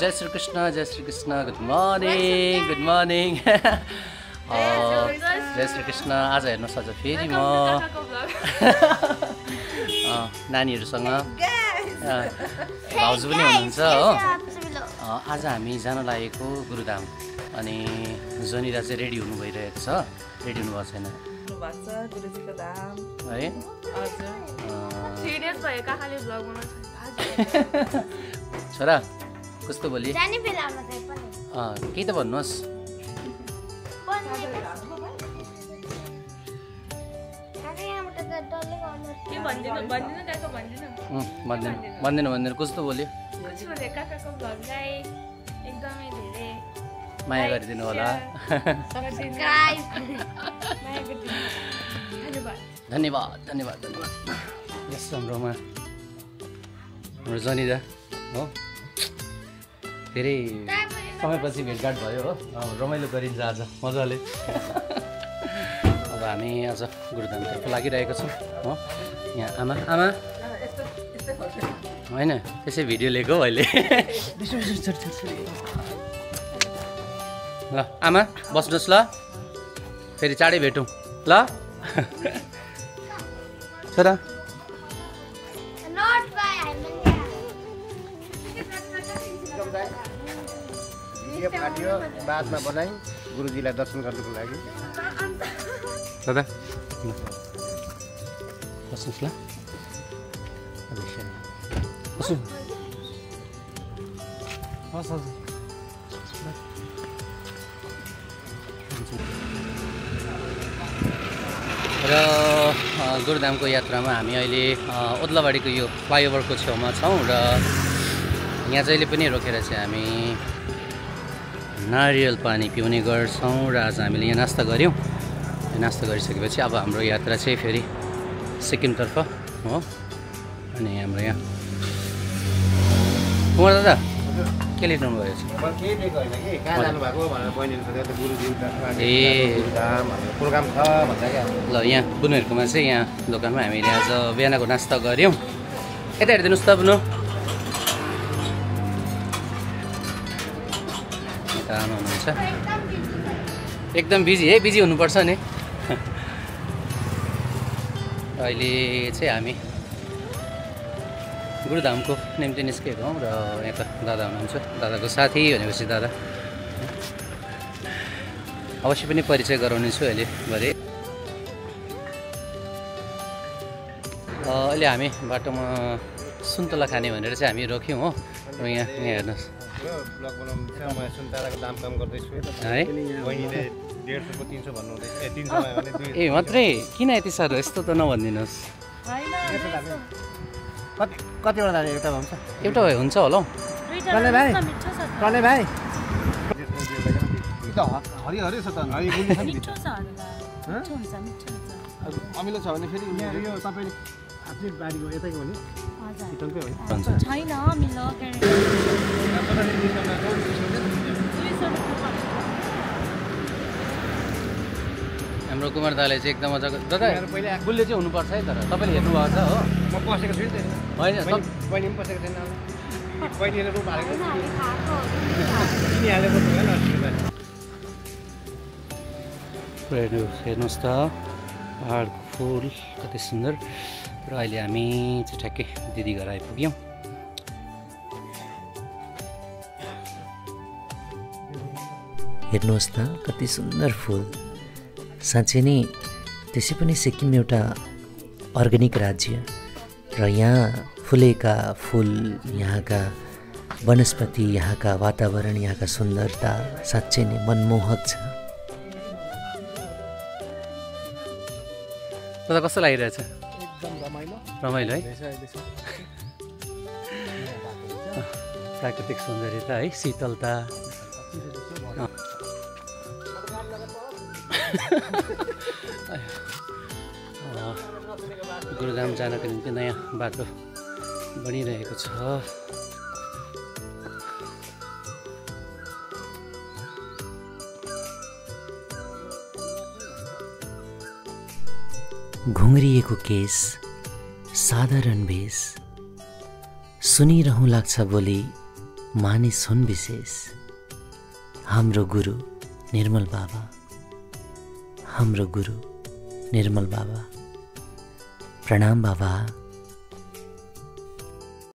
जय Shri Krishna good morning जय श्री कृष्ण। आज हेर्नुहोस् आज फेरि म नानीहरूसँग भाउजू पनि हुनुहुन्छ हो। आज हामी जान लागेको गुरुधाम अनि जनिरा चाहिँ रेडी हुनु भइरहेको छ। रेडी हुनु भएको छैन है? छोरा कस्तो बोली केही त भन्नुहोस्। भन्दैन कस्तो बोल्यो? माया गरिदिनु होला। धन्यवाद। यस हाम्रोमा हाम्रो जनिदा हो, धेरै समयपछि भेटघाट भयो हो। रमाइलो गरिन्छ आज मजाले। अब हामी आज गुरुधामतर्फ लागिरहेको छौँ हो। यहाँ आमा होइन त्यसै भिडियो लिएको हौ अहिले। ल आमा बस्नुहोस् ल, फेरि चाँडै भेटौँ ल। छोरा बादमा बनाइ गुरुजीलाई दर्शन गर्नुको लागि। दादा बस्नुहोस् ल। र गुरुधामको यात्रामा हामी अहिले ओद्लाबाडीको यो फ्लाइओभरको छेउमा छौँ र यहाँ जहिले पनि रोकेर चाहिँ हामी नारियल पानी पिउने गर्छौँ। र आज हामीले यहाँ नास्ता गऱ्यौँ। नास्ता गरिसकेपछि अब हाम्रो यात्रा चाहिँ फेरि सिक्किमतर्फ हो। अनि हाम्रो यहाँ कुमार दादा के लेख्नु भयो? ल यहाँ बुनुहरूकोमा चाहिँ यहाँ दोकानमा हामीले आज बिहानको नास्ता गऱ्यौँ। यता हेरिदिनुहोस् त बुनु। आमा हुनुहुन्छ एकदम बिजी हुनुपर्छ नि। अहिले चाहिँ हामी गुरुधामको निम्ति निस्केको हौँ र यता दादा हुनुहुन्छ। दादाको साथी भनेपछि दादा अवश्य पनि परिचय गराउनेछु अहिले भरे। अहिले हामी बाटोमा सुन्तला खाने भनेर चाहिँ हामी रोक्यौँ हो। र यहाँ हेर्नुहोस् सुन्तलाको दाम कम गर्दैछु है। 150 को 300 भन्नुहुँदैछ। 300 ए मात्रै किन यति साह्रो? यस्तो त नभनिदिनुहोस्। कतिवटा लाने? एउटा हुन्छ भए हुन्छ होला हौ। टले भाइ हरियो छ त। अमिलो छ भने फेरि यो तपाईँले आफ्नै बारीको यतैको भने किचनकै हो छैन अमिलो। हाम्रो कुमार दाले चाहिँ एकदम मजाको दादा गुल्ले चाहिँ हुनुपर्छ है। तर तपाईँले हेर्नुभएको छ हो? म पसेको छु नि। होइन बहिनी पनि पसेको छैन। बहिनीले रूप हालेको किनिहालेको हेर्नुहोस् त पहाडको फुल कति सुन्दर। र अहिले हामी चाहिँ ठ्याक्कै दिदी घर आइपुग्यौँ। हेर्नुहोस् त कति सुन्दर फुल। साँच्चै नै त्यसै पनि सिक्किम एउटा अर्ग्यानिक राज्य र यहाँ फुलेका फुल, यहाँका वनस्पति, यहाँका वातावरण, यहाँका सुन्दरता साँच्चै नै मनमोहक छ। दादा कस्तो लागिरहेछ? एकदम रमाइलो है। प्राकृतिक सौन्दर्यता है, शीतलता। गुरुधाम जानको निम्ति नयाँ बाटो बनिरहेको छ। घुङ्रिएको केस, साधारण भेष, सुनिरहँ लाग्छ बोली मानिस हुन् विशेष हाम्रो गुरु निर्मल बाबा, हाम्रो गुरु निर्मल बाबा। प्रणाम बाबा।